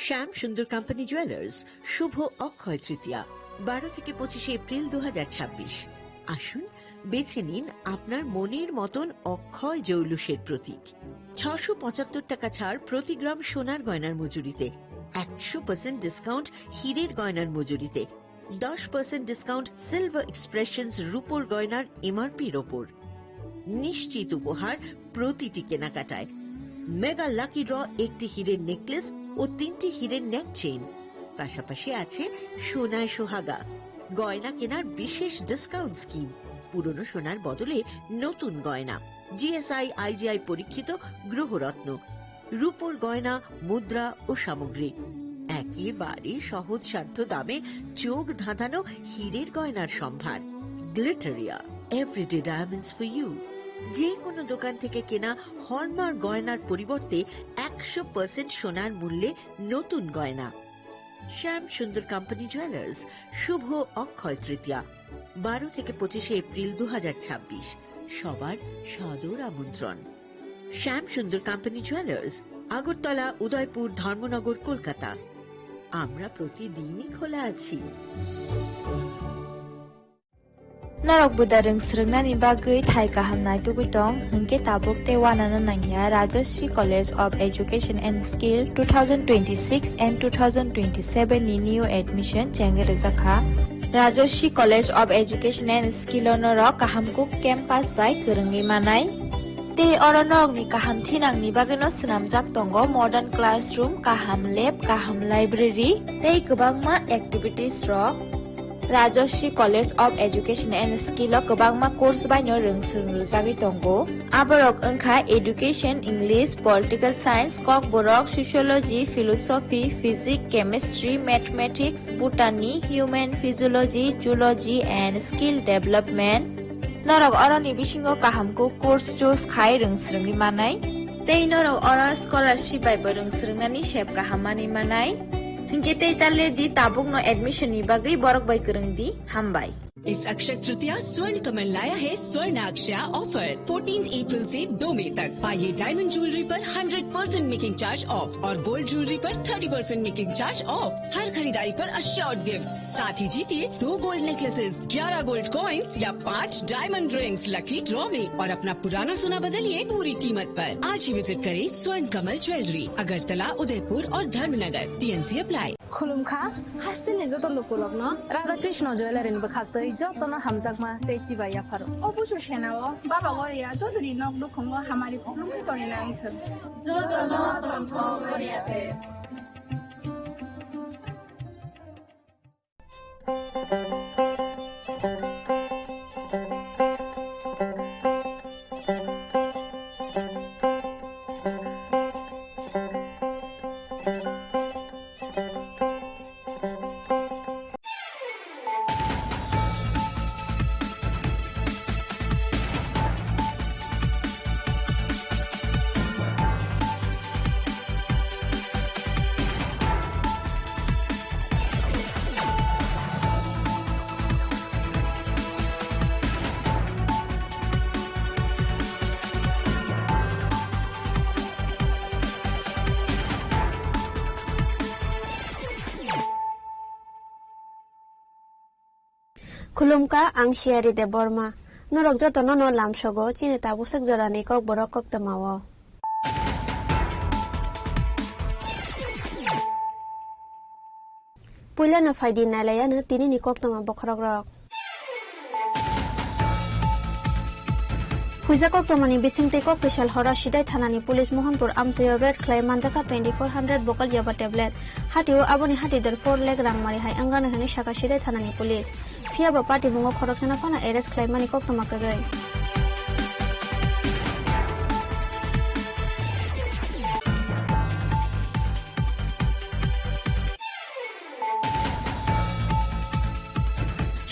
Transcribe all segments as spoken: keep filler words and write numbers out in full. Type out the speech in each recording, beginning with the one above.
শ্যাম সুন্দর company jewellers, শুভ অক্ষয় তৃতীয়া, বারো থেকে পঁচিশে এপ্রিল দু হাজার ছাব্বিশ। আসুন, বেছে নিন আপনার মনের মতন অক্ষয় জৌলুসের প্রতীক। ছশো পঁচাত্তর টাকা ছাড় প্রতি গ্রাম সোনার গয়নার মজুরিতে, একশো পার্সেন্ট ডিসকাউন্ট হীরের গয়নার মজুরিতে, দশ পার্সেন্ট ডিসকাউন্ট সিলভার এক্সপ্রেশনস রূপোর গয়নার এমআরপির ওপর। নিশ্চিত উপহার প্রতিটি কেনাকাটায়। মেগা লাকি ড্র, একটি হীরের নেকলেস ও তিনটি হীরের নেক চেইন। পাশাপাশি আছে সোনায় সোহাগা, গয়না কেনার বিশেষ ডিসকাউন্ট স্কিম, পুরনো সোনার বদলে নতুন গয়না, জিএসআই আইজিআই পরীক্ষিত গ্রহরত্ন, রূপোর গয়না, মুদ্রা ও সামগ্রী। একেবারে সহজসাধ্য দামে চোখ ধাঁধানো হীরের গয়নার সম্ভার। Glitteria, everyday diamonds for you. যে কোনো দোকান থেকে কেনা হলমার্ক গয়নার পরিবর্তে একশো পার্সেন্ট সোনার মূল্যে নতুন গয়না। শ্যাম সুন্দর কোম্পানি জুয়েলার্স, শুভ অক্ষয় তৃতীয়া, বারো থেকে পঁচিশে এপ্রিল দু হাজার ছাব্বিশ। সবার সাদর আমন্ত্রণ। শ্যাম সুন্দর কোম্পানি জুয়েলার্স, আগরতলা, উদয়পুর, ধর্মনগর, কলকাতা। আমরা প্রতিদিনই খোলা আছি। Norok buda rwng swrwngnani bagwi thai kaham naitugwi tong, hinkhe tabuk tei uanano nangya Rajashree College of Education and Skill two thousand twenty-six and two thousand twenty-seven ni new admission chengwi rwjakha. Rajashree College of Education and Skill o norok kaham kuk campus bai kwrwngwi manai. Tei oro norokni kaham thinangni bagwino swnamjak tongo modern classroom, kaham lab, kaham library tei kwbangma activities rok. Rajashree College of Education and Skill o kwbangma course baino rwng swrwng rwjagwi tongo. Aborok wngkha Education, English, Political Science, Kokborok, Sociology, Philosophy, Physics, Chemistry, Mathematics, Botany, Human Physiology, Zoology and Skill Development. Norok oroni bisingo kaham kuk course choose khai rwng swrwngwi manai. Tei norok oro scholarship bai bo rwng swrwngnani sep kaham manwi manai. Hinkhe tei ta le di, tabukno admission ni bagwi borok bai kwrwng di. Hambai. इस अक्षय तृतीया स्वर्ण कमल लाया है स्वर्ण अक्षया offer. Fourteen April से दो मई तक पाइए डायमंड ज्वेलरी पर hundred percent making charge off और गोल्ड ज्वेलरी पर thirty percent making charge off. हर खरीदारी पर अश्योर्ड गिफ्ट, साथ ही जीतिए दो गोल्ड नेकलेसेस, ग्यारह गोल्ड कॉइंस या पाँच डायमंड रिंग्स लकी ड्रॉ में और अपना पुराना सोना बदलिए पूरी कीमत पर। आज ही विजिट करें स्वर्ण कमल ज्वेलरी, अगरतला, उदयपुर और Dharmanagar. TNC apply. Khulumkha, hasteni joto lukurokno Radha Krishna Jewellery ni bwkhaktwi jotono hamjakma tei chibai yapharo. O busu senao Baba Goria jotoni nok nukhungo hamari khulumwi tongwi nang thung. Jotono tongthok Goria te. Khulumkha, ang Siyari Debbarma. Norok jotono no lamsogo chini tabuk swk jorani kokborok koktwmao. Puilano phaidi nailaiano tinini koktwma bokhorokrok. Huijak koktwmani bisingtwi kok kisa horo Sidai thanani police Mohanpur amchaio raid khlai manjakha twenty four hundred bokol yaba tablet. Hatio aboni hati der four lakh rang mari hai wngano hinwi sakha Sidai thanani police. Phiyaba patimungo khoroksano phano arrest khlaimani koktwma kwrwi.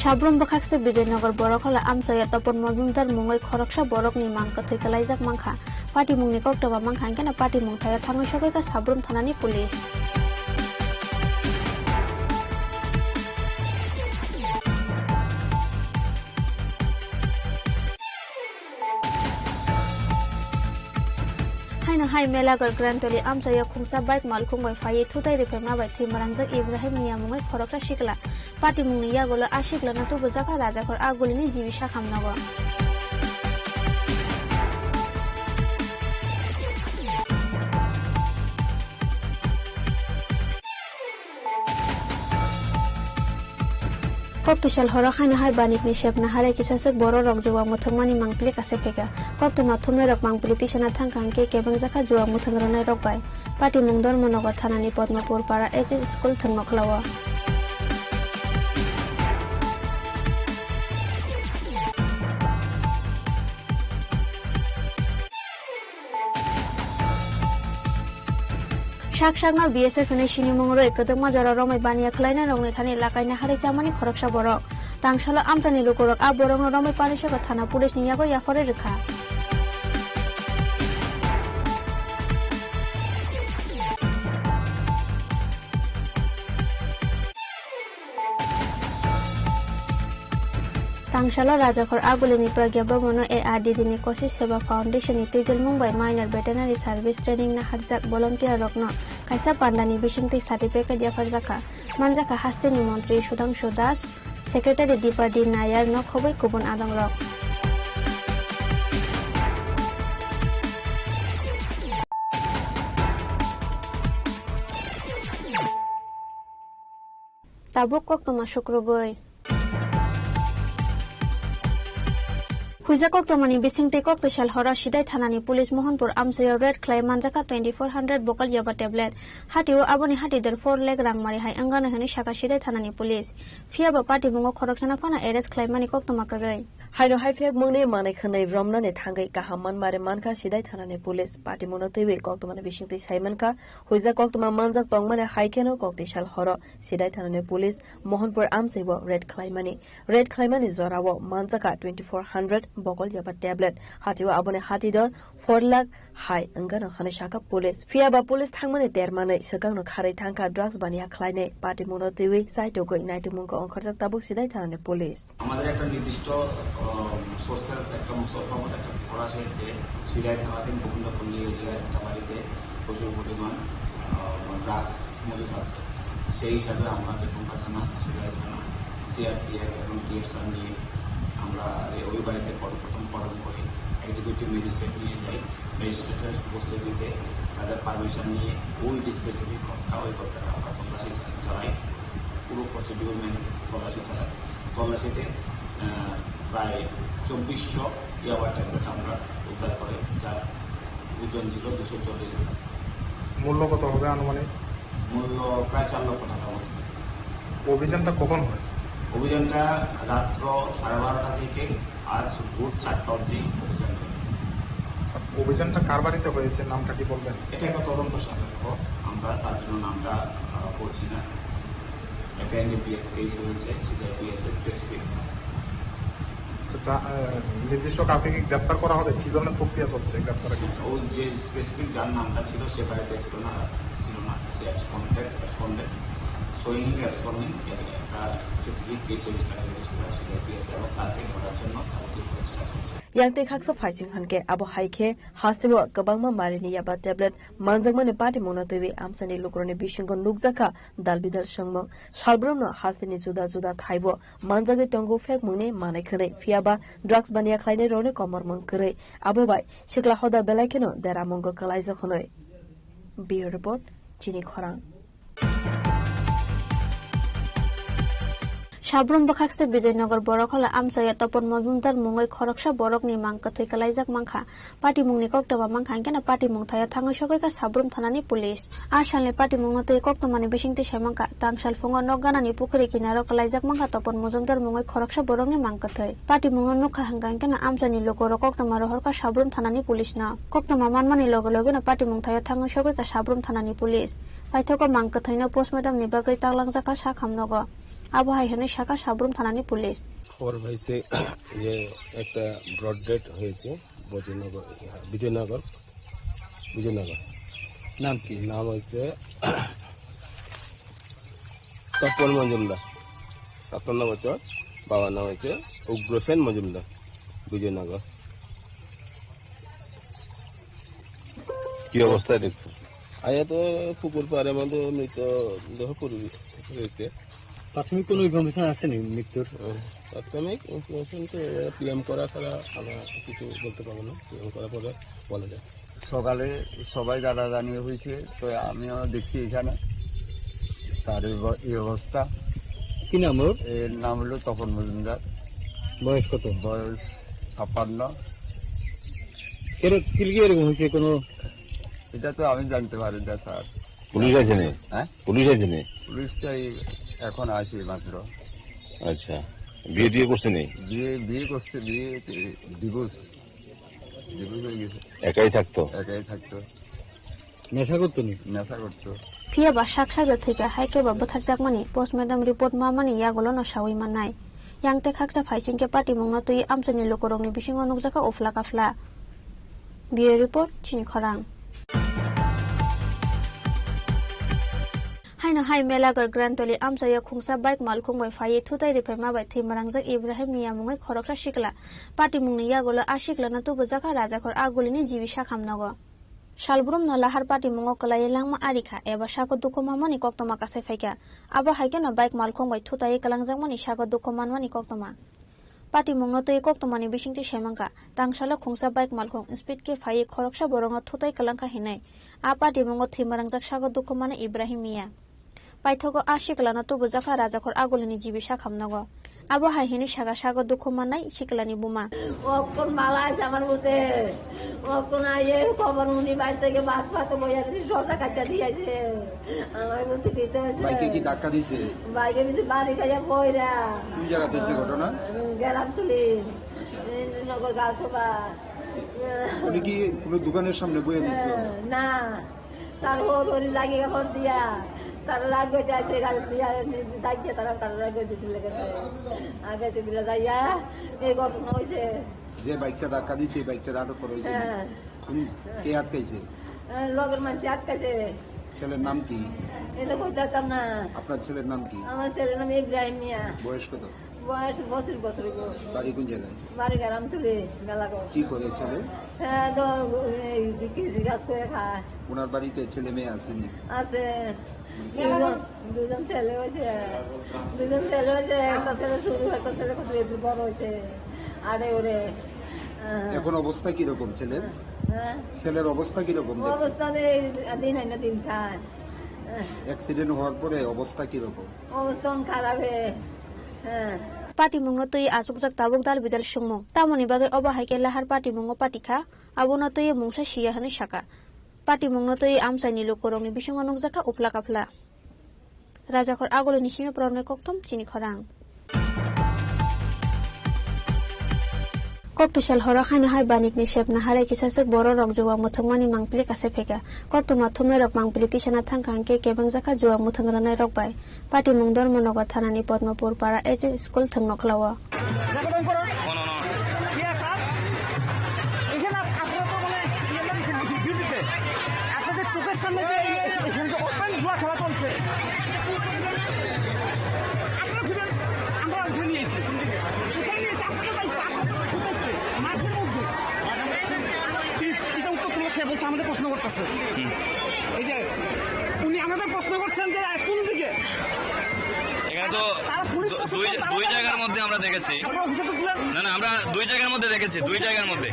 Sabrum bwkhaksa Bijoynagar Borokhola amchaio Tapan Majumdar mungwi khoroksa borokni mang kwthwi kwlaijak mankha. Patimungni koktwma mankha, hwnkhe no patimung thaio thangwi sogwi kha Sabrum thanani police. Haino hai Melagar Grantoli amchaio khungsa bike malkhung bai phaiwi thutai rwphaima bai thwi mwrangjak Ibrahim ni yamungwi khoroksa sikla. Patimungni yagulo a siklano tubujakha Rajakhor a gulini G B sakham nogo. Kok twisal horo haino hai banikni sepna harai kisaswk bororok juwang muthungmani mangpili kase phaikha. Koktwma thumnairok mangpili tisana thangkha hwnkhe kebengjakha juwang muthung rwnairok bai. Patimung Dharmanagar thanani Padmapur para H S school thwngmokhlao. Sak sakno B S F hwnwi sinimung rwi kwdwkma jora romwi baniya khwlainai rokni thani lakaina harwi chamani khoroksa borok. Tangsalo amchaini lukurok a borokno romwi Panisagar thana police ni yago yapharwi rwkha. Tangsalo Rajakhor Agulini Pragya Bhavan-o A R D D ni Koshi Seva Foundation ni twijlmung bai Minor Veterinary Service Training naharjak volunteer rokno kaisa pandani bisingtwi certificate yapharjakha. Manjakha hasteni montri Sudhangshu Das, secretary Dipa D Nayar no khobwi kubun adongrok. Tabuk koktwma sukrubwi. Huijak koktwmani bisingtwi koktwi sal horo Sidai thanani police Mohanpur amchaio raid khlai manjakha twenty four hundred bokol yaba tablet. Hatio aboni hatidar four lakh rangmari hai wngano hwnwi sakha Sidai thanani police. Phiyaba patimungo khoroksano phano arrest khlaimani koktwma kwrwi. Haino hai phiyakmungni manwi khwnwi romnani thangwi kaham manmari mankha Sidai thanani police. Patimungno twiwi koktwmani bisingtwi saimankha, huijak koktwma manjak tongmani hai kheno koktwi sal horo Sidai thanani police Mohanpur amchaibo raid khlaimani. Raid khlaimani jorao manjakha twenty four hundred bokol yaba tablet. Hatio aboni hatidar four lakh hai wngano hwnwi sakha police. Phiyaba police thangmani termanwi swkangno kharwi thangkha drugs baniya khlainai. Patimungno twiwi chaitugwi naitukmungkhe ongkhorjak tabuk Sidai thanani police. আমাদের একটা নির্দিষ্ট, আহ, সোর্সের একটা, সোর্স বাবদ একটা খবর আসে যে সিরাই থানাধীন গোবিন্দপুর নিউ এরিয়ার একটা বাড়িতে প্রচুর পরিমাণ, আহ, ড্রাগস মজুদ আছে। সেই হিসাবে আমরা বেগমপাড়া থানা, সিরাই থানা, সিআরপিএফ এবং টিএসআর নিয়ে আমরা এই, ওই বাড়িতে প্রথম কর্ডন করি, এক্সিকিউটিভ ম্যাজিস্ট্রেট নিয়ে যাই। ম্যাজিস্ট্রেটের উপস্থিতিতে তাদের পারমিশন নিয়ে ওই যে স্পেসিফিক ঘটনা, ওই ঘটনাটা আমরা তল্লাশি চালাই, পুরো প্রসিডিউর মেনে তল্লাশি চালাই। তল্লাশিতে, আহ, প্রায় চব্বিশশো ইয়াবা ট্যাবলেট আমরা উদ্ধার করি, যার ওজন ছিল দুশো চল্লিশ গ্রাম। মূল্য কত হবে আনুমানিক? মূল্য প্রায় চার লক্ষ টাকা মতো। অভিযানটা কখন হয়? অভিযানটা রাত্র সাড়ে বারোটা থেকে আজ ভোর চারটা অবধি অভিযান চলে। আচ্ছা, অভিযানটা কার বাড়িতে হয়েছে, নামটা কি বলবেন? এটা একটা তদন্ত সাপেক্ষ, আমরা তার জন্য নামটা, আহ, বলছি না। একটা এনডিপিএস কেস হয়েছে, সেটা পিএসএ স্পেসিফিক। আচ্ছা, যা-, আহ, নির্দিষ্ট কাউকে কি গ্রেপ্তার করা হবে? কি ধরনের প্রক্রিয়া চলছে গ্রেপ্তারের ক্ষেত্রে? ও যে স্পেসিফিক যার নামটা ছিল, সে বাড়িতে ছিল না, ছিল না, সে অ্যাবসকন্ডেড, অ্যাবসকন্ডেড, শোয়িং অ্যাবসকন্ডিং, একটা স্পেসিফিক কেস রেজিস্টার হয়েছে, সেটা, সেটা পিএসএ এবং তাকে ধরার জন্য যাবতীয় প্রচেষ্টা চলছে। Yang tei khaksa phaising hwn khe abo hai khe hasteo kwbangma marini yaba tablet manjakmani patimungno twiwi amchaini lukurokni bisingo nukjakha dal bidal swngmung. Salbrumno hasteni juda juda thaibo manjagwi tongo phekmungni manwi khwnwi, phiyaba drugs baniya khlainairokni komormung kwrwi. Abo bai sikla hoda belai kheno deramungo kwlaijak hwnwi. Bureau Report, Chini Khorang. Sabrum bwkhakse Bijoynagar Borokhola amchaio Topon Mojumdar mungwi khoroksa borokni mang kwthwi kwlaijak mankha. Patimungni koktwma mankha hwnkhe no patimung thaio thangwi sogwi kha Sabrum thanani police. A salni patimungno twi koktwmani bisingtwi sai mankha, tangsal phungo nok ganani pukhri kinaro kwlaijak mankha Topon Mojumdar mungwi khoroksa borokni mang kwthwi. Patimungno nukha hwnkha hwnkhe no amchaini lukurok koktwma rohorkha Sabrum thanani police no. Koktwma manmani loge loge no patimung thaio thangwi sogwi kha Sabrum thanani police. Paithago mang kwthwino postmortem ni bagwi taklangjakha sakham nogo. Abo hai hwnwi sakha Sabrum thanani police. খবর পাইছে যে একটা ব্রাউড ডেথ হয়েছে বৈজয়নগর, বিজয়নগর, বিজয়নগর। নাম কি? নাম হচ্ছে তপন মজুমদার, সাতান্ন বছর। বাবার নাম হচ্ছে উগ্রসেন মজুমদার, বিজয়নগর। কি অবস্থায় দেখছো? আয়া তো পুকুর পাড়ে মধ্যে মৃত দেহ পড়ে রয়েছে। প্রাথমিক কোনো ইনফরমেশন আছে নি মৃত্যুর? হুম, প্রাথমিক ইনফরমেশন তো পিএম করা ছাড়া আমরা কিছু বলতে পারবো না। পিএম করার পরে বলা যায়। সকালে সবাই জানাজানি হয়েছে, তো আমিও দেখছি এখানে তার এই ব-, এই অবস্থা। কি নাম ওর? এর নাম হলো তপন মজুমদার। বয়স কত? বয়স ছাপ্পান্ন। এর-, কি এরকম হয়েছে কোনো? এটা তো আমি জানতে পারি না, স্যার। পুলিশ আছে নি? হ্যাঁ? পুলিশ আছে নি? পুলিশ তো এই এখন আসে মাত্র। আচ্ছা, বিয়ে টিয়ে করছে নি? বিয়ে, বিয়ে করছে, বিয়ে, ডিভোর্স, ডিভোর্স হয়ে গেছে। একাই থাকতো? একাই থাকতো। নেশা করতো নি? নেশা করতো। Phiya ba sak sak thwikha hai khe ba bwtharjakmani postmortem report mamani yagulo no saui mannai. Yang tei khaksa phaising khe patimungno twi amchaini lukurokni bisingo nukjakha uphla kaphla. Bureau report, Chini Khorang. Haino hai Melagar Grantoli amchaio khungsa bike malkhung bai phaiwi thutai riphaima bai thwi mwrangjak Ibrahim Miya mungwi khoroksa sikla. Patimungni yagulo a siklano tubujakha Rajakhor Agulini G B Sakham nogo. Salbrumno lahar patimungo kwlaiwi langma arikha eba sago dukhu mamani koktwma kasai phaikha. Abo hai kheno bike malkhung bai thutaiwi kwlangjakmani sago dukhu manmani koktwma. Patimungno twi koktwmani bisingtwi saimankha, tangsalo khungsa bike malkhung speed khe phaiwi khoroksa borokno thutai kwlangkha hinwi a patimungo thwi mwrangjak sago dukhu mano Ibrahim Miya. Paithogo a siklano tubujakha Rajakhor Agulini G B Sakham nogo. Abo hai hinwi saka sago dukhu mannai siklani buma. অখন মালা আছে আমার বুঝে। অখন আইয়ে খবর উনি বাড়ি থেকে ভাত ফাতে বইয়া রয়েছে, শসা কাটটা দিয়ে আছে। আমার বুঝতে দিতে হয়েছে। বাইকে কি ধাক্কা দিছে? বাইকে দিছে বাড়ি খাইয়া বইরা। কোন জায়গাতে হচ্ছে ঘটনা? উম, গ্রাম তুলি। আচ্ছা। ইন্দ্রনগর গাছবা। উনি কি কোনো দোকানের সামনে বইয়া দিছিল? হ্যাঁ, না। তার ওর ওর লাগে এখন দিয়া, তার রাগ হয়ে যায়, যে গাড়ি দিয়া, যাইছে তারা, তার রাগ হয়ে দিতে লেগেছে। আগে তো বিলা যাইয়া, এই ঘটনা হয়েছে। যে বাইকটা ধাক্কা দিছে, এই বাইকটা আটক করা হয়েছে? হ্যাঁ। কোন, কে আটকাইছে? আহ, লগের মানুষ আটকাইছে। ছেলের নাম কি? এটা কইতাম না। আপনার ছেলের নাম কি? আমার ছেলের নাম ইব্রাহিম মিয়া। বয়স কত? বয়স পঁচিশ বছর গো। বাড়ি কোন জায়গায়? বাড়ি গ্রাম তুলে, মেলা গো। কি করে ছেলে? হ্যাঁ, তো এই কৃষি কাজ করে খায়। ওনার বাড়িতে ছেলে মেয়ে আসেনি? আছে। দুজন, দুজন ছেলে হয়েছে। দুজন ছেলে হয়েছে, একটা ছেলে শুরু, একটা ছেলে কত একটু বড় হয়েছে। আরে ওরে। হ্যাঁ। এখন অবস্থা কিরকম ছেলের? হ্যাঁ। ছেলের অবস্থা কিরকম দেখছেন? অবস্থা তো এই দিন হয় না দিন খায়। হ্যাঁ। অ্যাক্সিডেন্ট হওয়ার পরে অবস্থা কিরকম? অবস্থা খারাপ হয়ে। হ্যাঁ। Patimungno twi achukjak tabuk dal bidal songmung. Tamoni bagwi obo hai khe lahar patimungo patikha, abono twiwi mungsa siya hwnwi sakha. Patimungno twiwi amchaini lukurokni bisingo nukjakha uphla kaphla. Rajakhor Agulini simi poroknwi kokthom Chini Khorang. Koktwsal horo haino hai banikni sepna harai kisaswk bororok juwa mwthangmani mangpili kasai phaikha. Koktwma thumnairok mangpili tisana thangkha hwnkhe kebengjakha juwa mwthang rwnairok bai. Patimung Dharmanagar thanani Padmapur para H S School thwngnokhla-o. এখানে আপ-, আপনারা তো মানে ইয়ে লাগছে না, ডিউটিতে। আপনাদের চোখের সামনে যে এই, এই, এখানে যে ওপেন জুয়া খেলা চলছে। আপনারা খুঁজে, আমরা উঠে নিয়ে এসেছি। উঠে নিয়ে এসে আপনাদের বাড়িতে, আপনাদের বাড়িতে, মাঠের মধ্যে। এটা উত্তর তোমরা সে বলছে, আমাদের প্রশ্ন করতেছে। এই যে উনি আমাদের প্রশ্ন করছেন যে কোন দিকে? এখানে তো তারা পুলিশ দু-, দুই, প্রশাসন, তারা দুই জায়গার মধ্যে আমরা দেখেছি। আপনারা অফিসে তো তুলে না, না, আমরা দুই জায়গার মধ্যে দেখেছি, দুই জায়গার মধ্যে।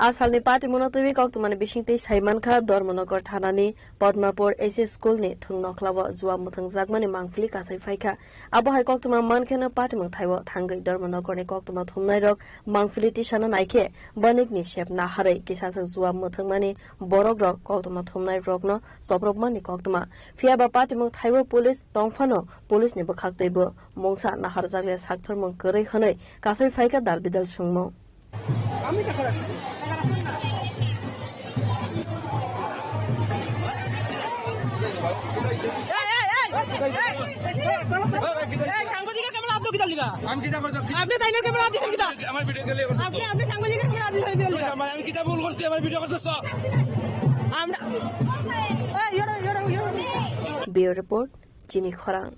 A salni patimungno twiwi koktwmani bisingtwi saimankha Dharmanagar thanani Padmapur S S School ni thwngnokhla-o juwa mwthangjakmani mangpili kasai phaikha. Abo hai koktwma mankheno patimung thaio thangwi Dharmanagarni koktwma thumnairok mangpili tisana naikhe banikni sepna harwi kisasa juwa mwthangmani borokrok koktwma thumnairokno chopropmani koktwma. Phiyaba patimung thaio police tongphano police ni bwkhaktwibo mungsa naharjakle saktharmung kwrwi hwnwi kasui phaikha dal bidal swngmung. সাংবাদিকের camera up দিকে লিগা। আমি কিতা করতাম? আপনি তাইনের camera up দিকে লিগা। আমার ভিডিও গেলে আপনি, আপনি সাংবাদিকের ক্যামেরা আপ দিকে লিগা। আমি কিতা ভুল করছি? আমার ভিডিও করতেছ? আমরা, এই, ইয়ে, ইয়ে, ইয়ে। Bureau report, Chini Khorang.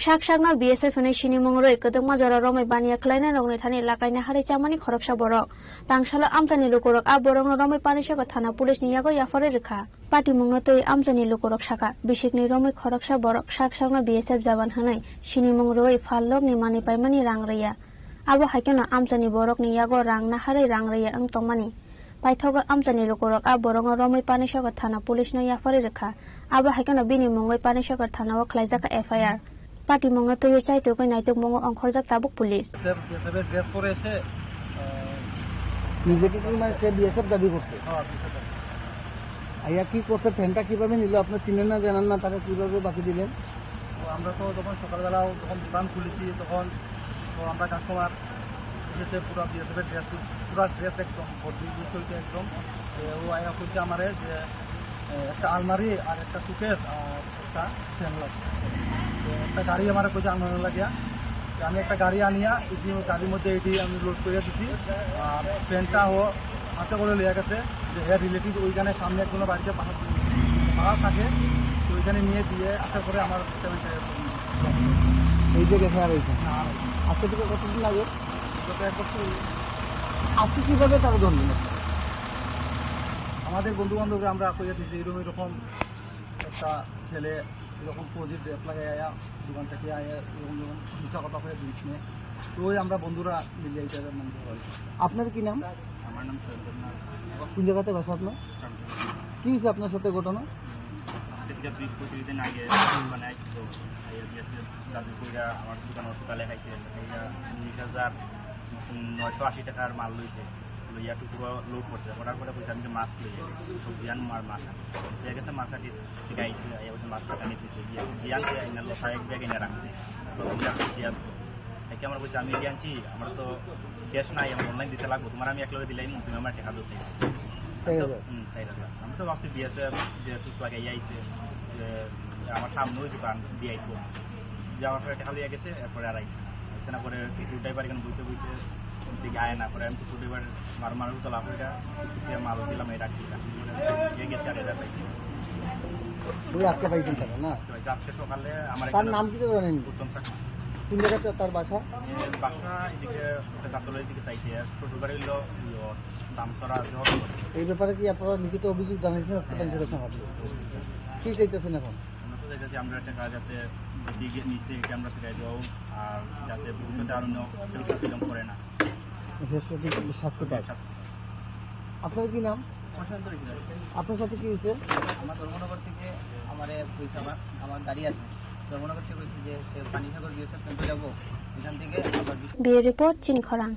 Sak sakno B S F hwnwi sinimung rwi kwdwkma jora romwi baniya khlainai rokni thani lakaina harwi chamani khoroksa borok. Tangsalo amchaini lukurok a borokno romwi Panisagar thana police ni yago yapharwi rwkha. Patimungno twi amchaini lukurok sakha, bisikni romwi khoroksa borok sak sakno B S F jawan hwnwi sinimung rwi phalnokni manwi paimani rang rwya. Abo hai kheno amchaini borokni yago rang naharwi rang rwya wng tongmani. Paithago amchaini lukurok a borokno romwi Panisagar thana police no yapharwi rwkha. Abo hai kheno bini mungwi Panisagar thana o khlaijak kha F I R. Patimungno twiwi chaitugwi naitukmungo ongkhorjak tabuk police. Sir, BSF এর ড্রেস পরে এসে, আহ, নিজেকে কি মানে সে বিএসএফ দাবি করছে? হ্যাঁ, বিএসএফ দাবি। আইয়া কি করছে, ফ্যানটা কিভাবে নিল? আপনি চিনেন না, জানেন না, তাকে কিভাবে বাকি দিলেন? তো আমরা তো যখন সকালবেলা যখন দোকান খুলেছি, তখন তো আমরা কাস্টমার এসেছে, পুরো বিএসএফ এর ড্রেস, পুরো ড্রেস একদম বডি ইউজ হইতে একদম। তো ও আয়া কইছে আমারে যে, এ, একটা আলমারি আর একটা সুকেস আর একটা ফ্যান লাগবে। তো একটা গাড়ি আমারে কইছে আনানো লাগিয়া। তো আমি একটা গাড়ি আনিয়া এটি গাড়ির মধ্যে এটি আমি লোড করে দিছি। আর ফ্যানটা ও হাতে করে লইয়া গেছে, যে এর রিলেটিভ ওইখানে সামনে একজনের বাড়িতে ভাড়া, ভাড়া থাকে। তো ওইখানে নিয়ে দিয়ে আসার পরে আমার পেমেন্টটা এই যে গেছে আর হয়েছে। না, আর হয়েছে না। আজকে থেকে কতদিন আগে? গত এক বছর হলো। আজকে কিভাবে তারা ধরলেন আপনারা? আমাদের বন্ধু বান্ধবরা আমরা কইয়া দিছি, এরকম এরকম একটা ছেলে এরকম ফৌজি ড্রেস লাগাই আয়া দোকান থেকে আয়া এরকম এরকম মিছা কথা কয়ে জিনিস নিয়ে। তো ওই আমরা বন্ধুরা মিলে এটা মনে হয়। আপনার কি নাম? আমার নাম চন্দন নাথ। কোন জায়গাতে বাসা আপনার? চন্দ্রকোনা। কি হয়েছে আপনার সাথে ঘটনা? আজকে থেকে বিশ পঁচিশ দিন আগে দোকানে আইছিল, আইয়া দিয়েছে, জাদু কইরা আমার দোকান অসুখ লেখাইছে, লেখাইয়া উনিশ হাজার নয়শো আশি টাকার মাল লইছে, লইয়া টুকরো লোড করছে, অর্ডার করে কইছে আমি মাছ লই, সব বিয়ান মার মাছ আনি। ঠিক আছে, মাছ আনি ঠিক আইছে, আইয়া বলছে মাছ কাটা নিতেছে, গিয়া বিয়ান করে আইনা লোক এক ব্যাগ এনে রাখছে। তো বিয়ান দিয়ে আসলো। তাকে আমরা কইছি, "আমি এটি আনছি, আমার তো ক্যাশ নাই, আমার অনলাইন দিতে লাগবো, তোমার আমি এক লগে দিলাম, তুমি আমার টাকা দিও।" ঠিক আছে। হুম, ঠিক আছে। আমি তো ভাবছি বিএসএফ, বিএসএফ লাগাই আইছে, যে আমার সামনে ওই দোকান, ভিআইপি। যে আমার পরে টাকা লইয়া গেছে, এরপরে আর আইছে না। আইছে না, পরে টোটো ড্রাইভার এখানে বইতে বইতে দিকে আয় না, পরে আমি টোটো ড্রাইভার মার মার চলা করে এটা, দিয়ে মাল দিলাম, এই রাখছি, রাখছি, পরে দিয়ে গেছে আর এটা পাইছি। ওই আজকে পাইছেন তারা, না? তো এই যে আজকে সকালে আমার তার এখানে নাম কি তো জানেন? উত্তম চাকমা। কোন জায়গাতে তার বাসা? এ, বাসা এদিকে, একটা গাতলার এদিকে সাইডে, আর শ্বশুর বাড়ি হইলো, ইয়ো, দামছড়া, জহর। এই ব্যাপারে কি আপনারা লিখিত অভিযোগ জানিয়েছেন আজকে হ্যাঁ। পঞ্চায়েত থানাতে? কি চাইতেছেন এখন? আমরা তো চাইতেছি আমরা একটা কাজ যাতে যদি গিয়ে নিচে এটা আমরা ফিরে যাও, আর যাতে ভবিষ্যতে আর অন্য কেউ যাতে এরকম করে না। সে সঠিক শাস্তি পায়। শাস্তি পায়। আপনার কি নাম? প্রশান্ত রেখে। আপনার সাথে কি হয়েছে? আমার ধর্মনগর থেকে আমার এক পরিষেবা, আমার গাড়ি আছে, ধর্মনগর থেকে বলছি যে সে পানিসাগর বিএসএফ ক্যাম্পে যাবো, এখান থেকে আবার বিশ- Bureau Report, Chini Khorang.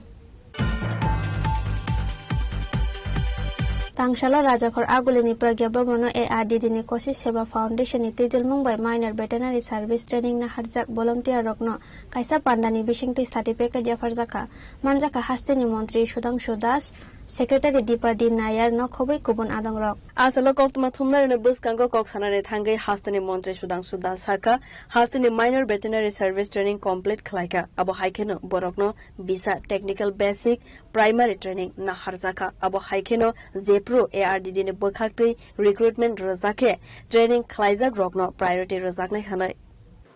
Tangsalo Rajakhor Agulini Pragya Bhavan-o A R D D ni Kosi Seva Foundation ni twijlmung bai Minor Veterinary Service Training naharjak volunteer rokno kaisa pandani bisingtwi certificate yapharjakha. Manjakha hasteni montri Sudhangshu Das, Secretary Dipa D Nayar no khobwi kubun adongrok. Asalo koktwma thumnairokni bwskango kok sanani thangwi hasteni montri Sudhangshu Das sakha, hasteni Minor Veterinary Service Training complete khlaikha. Abo hai kheno borokno bisa technical basic primary training naharjakha. Abo hai kheno jephru A R D D ni bwkhaktwi recruitment rwjakhe training khlaijak rokno priority rwjaknai hwnwi.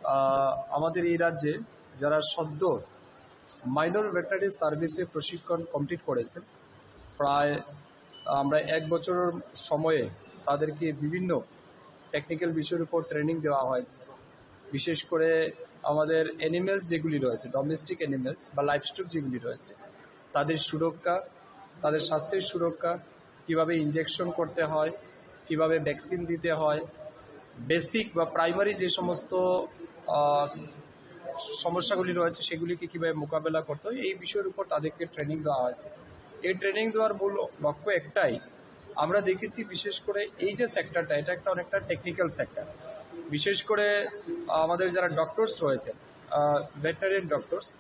আহ, আমাদের এই রাজ্যে যারা সদ্য minor veterinary সার্ভিসে প্রশিক্ষণ কমপ্লিট করেছেন, প্রায় আমরা এক বছরের সময়ে তাদেরকে বিভিন্ন টেকনিক্যাল বিষয়ের উপর ট্রেনিং দেওয়া হয়েছে। বিশেষ করে আমাদের অ্যানিমেলস যেগুলি রয়েছে, ডোমেস্টিক অ্যানিমেলস বা লাইভস্টক যেগুলি রয়েছে, তাদের সুরক্ষা, তাদের স্বাস্থ্যের সুরক্ষা, কিভাবে ইনজেকশন করতে হয়, কিভাবে ভ্যাকসিন দিতে হয়, বেসিক বা প্রাইমারি যে সমস্ত, আহ, সমস্যাগুলি রয়েছে সেগুলিকে কিভাবে মোকাবেলা করতে হয়, এই বিষয়ের উপর তাদেরকে ট্রেনিং দেওয়া হয়েছে। এই ট্রেনিং দেওয়ার মূল লক্ষ্য একটাই, আমরা দেখেছি বিশেষ করে এই যে সেক্টরটা, এটা একটা অনেকটা টেকনিক্যাল সেক্টর। বিশেষ করে আমাদের যারা ডক্টরস রয়েছেন, আহ, ভেটেরিনারি ডক্টরস,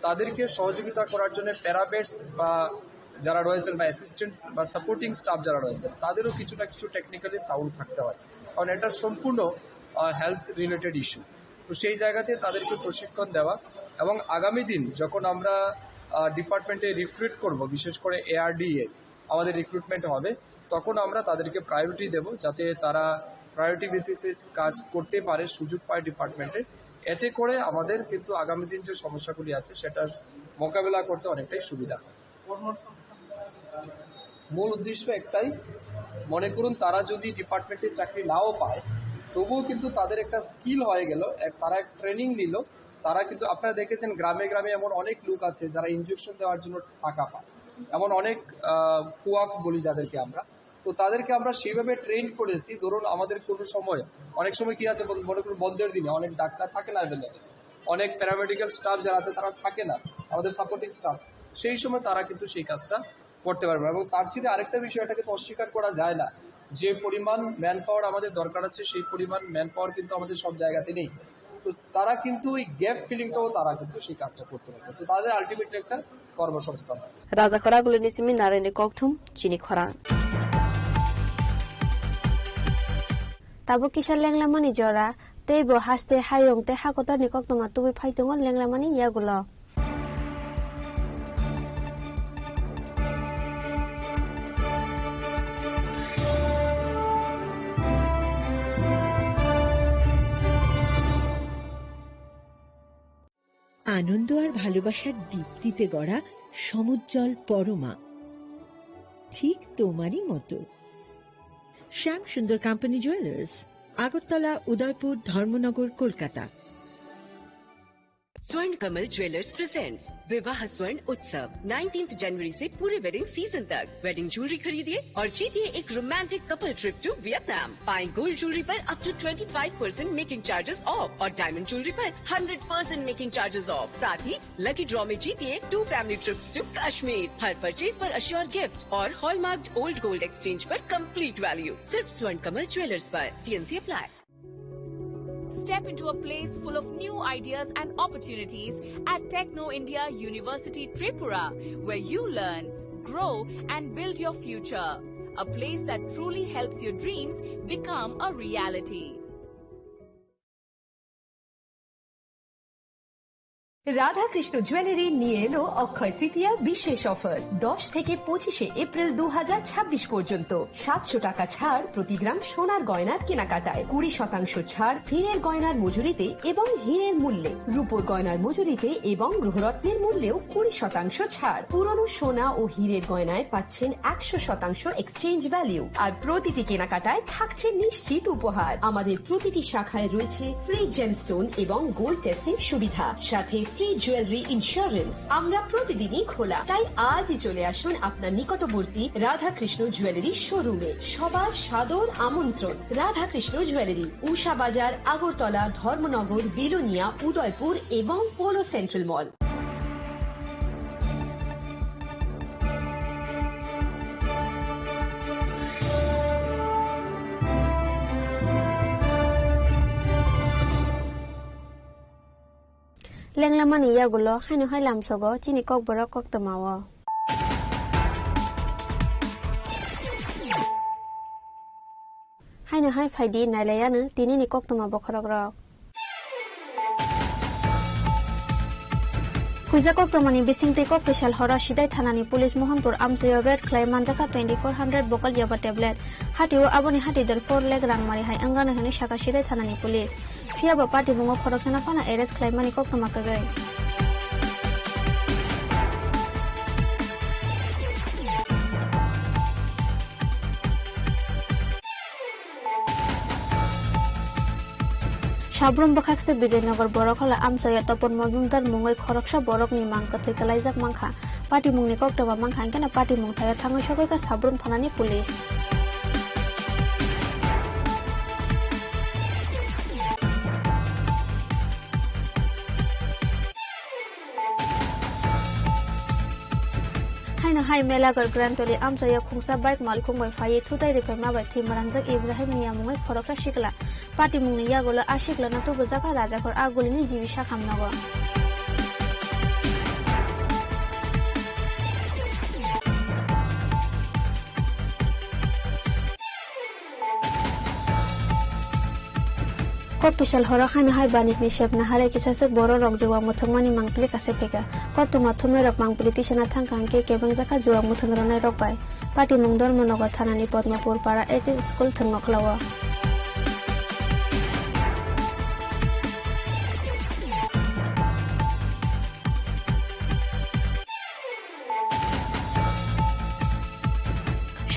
তাদেরকে সহযোগিতা করার জন্য প্যারামেডস বা যারা রয়েছেন বা অ্যাসিস্ট্যান্টস বা সাপোর্টিং স্টাফ যারা রয়েছেন, তাদেরও কিছু না কিছু টেকনিক্যালি সাউন্ড থাকতে হয়, কারণ এটা সম্পূর্ণ, আহ, হেলথ রিলেটেড ইস্যু। তো সেই জায়গাতে তাদেরকে প্রশিক্ষণ দেওয়া এবং আগামী দিন যখন আমরা, আহ, ডিপার্টমেন্টে রিক্রুট করব, বিশেষ করে এআরডিএ আমাদের রিক্রুটমেন্ট হবে, তখন আমরা তাদেরকে প্রায়োরিটি দেব, যাতে তারা প্রায়োরিটি বেসিসে কাজ করতে পারে, সুযোগ পায় ডিপার্টমেন্টে। এতে করে আমাদের কিন্তু আগামী দিন যে সমস্যাগুলি আছে সেটার মোকাবেলা করতে অনেকটাই সুবিধা হয়। মূল উদ্দেশ্য একটাই, মনে করুন তারা যদি ডিপার্টমেন্টে চাকরি নাও পায়, তবুও কিন্তু তাদের একটা স্কিল হয়ে গেল, এক, তারা এক ট্রেনিং নিল। তারা কিন্তু, আপনারা দেখেছেন, গ্রামে গ্রামে এমন অনেক লোক আছে যারা ইঞ্জেকশন দেওয়ার জন্য টাকা পায়, এমন অনেক আহ, কুয়াক বলি যাদেরকে আমরা। তো তাদেরকে আমরা সেইভাবে ট্রেন করেছি। ধরুন, আমাদের কোনো সময়, অনেক সময় কি আছে, বন- মনে করুন, বন্ধের দিনে অনেক ডাক্তার থাকে না অ্যাভেলেবল, অনেক প্যারামেডিক্যাল স্টাফ যারা আছে, তারা থাকে না, আমাদের সাপোর্টিং স্টাফ। সেই সময় তারা কিন্তু সেই কাজটা করতে পারবে। এবং তার চেয়ে আরেকটা বিষয়, এটাকে তো অস্বীকার করা যায় না, যে পরিমাণ ম্যান পাওয়ার আমাদের দরকার আছে, সেই পরিমাণ ম্যান পাওয়ার কিন্তু আমাদের সব জায়গাতে নেই। তো তারা কিন্তু ওই গ্যাপ ফিলিংটাও, তারা কিন্তু সেই কাজটা করতে পারবে। তো তাদের আলটিমেটলি একটা কর্মসংস্থান হয়। Rajakhor Agulini simi narani kokthum chini khorang. Tabuk kisa lenglamani jora, tei bo haste hayung tei hakotorni koktwma tubui phai tongo lenglamani yagulo. আনন্দ আর ভালোবাসার দীপ্তিতে গড়া সমুজ্জ্বল পরমা, ঠিক তোমারই মতো। শ্যাম সুন্দর কোম্পানি জুয়েলার্স, আগরতলা, উদয়পুর, ধর্মনগর, কলকাতা। स्वर्ण कमल ज्वेलर्स प्रेजेंट्स विवाह स्वर्ण उत्सव, नाइनटीन्थ जनवरी से पूरे वेडिंग सीजन तक। वेडिंग ज्वेलरी खरीदिए और जीतिए एक romantic couple trip to Vietnam. पाएं गोल्ड ज्वेलरी पर up to twenty five percent making charges off और डायमंड ज्वेलरी पर hundred percent making charges off. साथ ही लकी ड्रॉ में जीतिए two family trips to Kashmir. हर परचेज पर अश्योर गिफ्ट और हॉलमार्क्ड ओल्ड गोल्ड एक्सचेंज पर कंप्लीट वैल्यू। सिर्फ स्वर्ण कमल ज्वेलर्स पर। TMC apply. Step into a place full of new ideas and opportunities at Techno India University Tripura, where you learn, grow, and build your future. A place that truly helps your dreams become a reality. Radhakrishna jewellery নিয়ে এলো অক্ষয় তৃতীয়া বিশেষ অফার। দশ থেকে পঁচিশে এপ্রিল দু হাজার ছাব্বিশ পর্যন্ত সাতশো টাকা ছাড় প্রতি গ্রাম সোনার গয়নার কেনাকাটায়, কুড়ি শতাংশ ছাড় হীরের গয়নার মজুরিতে এবং হীরের মূল্যে, রূপোর গয়নার মজুরিতে এবং গ্রহরত্নের মূল্যেও কুড়ি শতাংশ ছাড়। পুরনো সোনা ও হীরের গয়নায় পাচ্ছেন একশো শতাংশ এক্সচেঞ্জ ভ্যালু। আর প্রতিটি কেনাকাটায় থাকছে নিশ্চিত উপহার। আমাদের প্রতিটি শাখায় রয়েছে ফ্রি জেমস্টোন এবং গোল্ড টেস্টিং সুবিধা, সাথে ফ্রি জুয়েলারি ইন্স্যুরেন্স। আমরা প্রতিদিনই খোলা, তাই আজই চলে আসুন আপনার নিকটবর্তী রাধাকৃষ্ণ জুয়েলারি শোরুমে। সবার সাদর আমন্ত্রণ। রাধাকৃষ্ণ জুয়েলারি, উষা বাজার, আগরতলা, ধর্মনগর, বিলোনিয়া, উদয়পুর এবং polo central mall. Lenglamani yagulo haino hai lamsogo chini kokborok koktwmao. Haino hai phaidi nailayano tinini koktwma bokhorokrok. Huijak koktwmani bisingtwi kok kwsal horo Sidai thanani police Mohanpur amchaio raid khlai manjakha twenty-four hundred bokol yaba tablet. Hatio aboni hati dal four lakh rangmari hai wngano hinwi sakha Sidai thanani police. Phiyaba patimungo khoroksano phano arrest khlaimani koktwma kwrwi. Sabrum bwkhakse Bijoynagar Borokhola amchaio Topon Mojumdar mungwi khoroksa borokni mang kwthwi kwlaijak mankha. Patimungni koktwma mankha, hwnkhe no patimung thaio thangwi sogwikha Sabrum thanani police. Haino hai Melagar Grantoli amchaio khungsa bike malkhung bai phaiwi thutai rwphaima bai thwi mwrangjak Ibrahim ni yamungwi khoroksa sikla. Patimungni yagulo a siklano tubujakha Rajakhor a gulini G B sakham nogo. Kok kisal horo haino hai banikni sepna harai kisaswk bororok rwang mwthangmani mangpili kase phaikha. Koktwma thumnairok mangpili tisana thangkha hwnkhe kebengjakha juang mwthang rwnairok bai. Patimung Dharmanagar thanani Padmapur para H S school thwngmokhlao.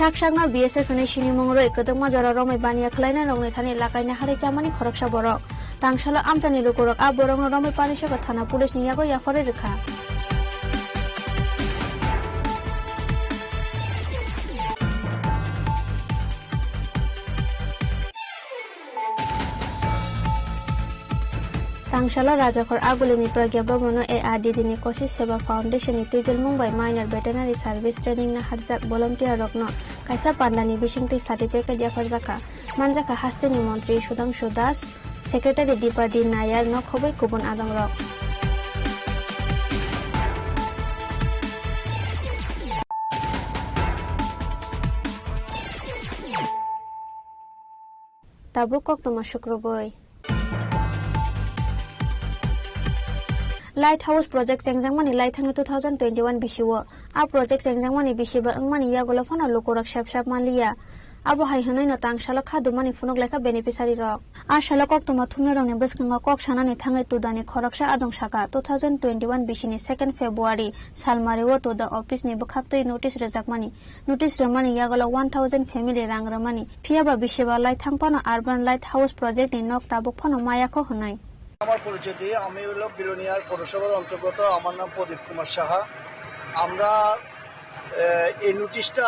Sak sakno B S F hwnwi sinimung rwi kwdwkma jora romwi baniya khlainai rokni thani lakaina harwi chamani khoroksa borok. Tangsalo amchaini lukurok a borokno romwi Panisagar thana police ni yago yapharwi rwkha. Tangsalo Rajakhor Agulini Pragya Bhavan-o A R D D ni Koshi Seva Foundation ni twijlmung bai Minor Veterinary Service Training naharjak volunteer rokno kaisa pandani bisingtwi certificate yapharjakha. Manjakha hasteni montri Sudhangshu Das, secretary Dipa D Nayar no khobwi kubun adongrok. Tabuk koktwma sukrubwi. Light House project chengjakmani laithangni two thousand twenty-one bisio. A project chengjakmani bisiba wngmani yagulo phano lukurok sep sep manliya. Abo hai hwnwino tangsalo kha dumani phunuk lekha beneficiary rok. A salo koktwma thumnairokni bwskango kok sanani thangwi tudani khoroksa adong saka two thousand twenty-one bisini second February salmario tuda office ni bwkhaktwi notice rwjakmani. Notice rwmani yagulo one thousand family rang rwmani. Phiyaba bisiba laithang phano Urban Light House project ni nok tabuk phano mayakho hwnwi. আমার পরিচয় দিয়ে, আমি হলো বিলোনিয়ার পৌরসভার অন্তর্গত। আমার নাম প্রদীপ কুমার সাহা। আমরা, আহ, এই নোটিশটা,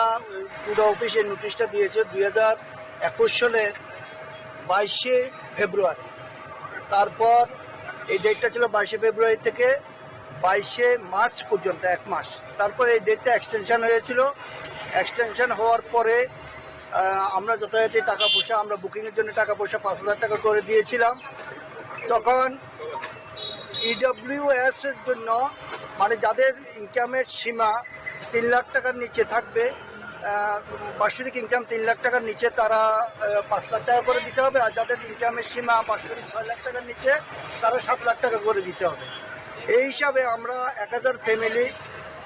টুডা অফিস এই নোটিশটা দিয়েছে দুই হাজার একুশ সালের বাইশে ফেব্রুয়ারি। তারপর এই ডেটটা ছিল বাইশে ফেব্রুয়ারি থেকে বাইশে মার্চ পর্যন্ত, এক মাস। তারপর এই ডেটটা এক্সটেনশন হয়েছিল। এক্সটেনশন হওয়ার পরে, আহ, আমরা যথাযথ টাকা পয়সা, আমরা বুকিং এর জন্য টাকা পয়সা পাঁচ হাজার টাকা করে দিয়েছিলাম। তখন ইডব্লিউএস এর জন্য, মানে, যাদের ইনকামের সীমা তিন লাখ টাকার নিচে থাকবে, আহ, বাৎসরিক ইনকাম তিন লাখ টাকার নিচে, তারা, আহ, পাঁচ লাখ টাকা করে দিতে হবে। আর যাদের ইনকামের সীমা বাৎসরিক ছয় লাখ টাকার নিচে, তারা সাত লাখ টাকা করে দিতে হবে। এই হিসাবে আমরা এক হাজার ফ্যামিলি,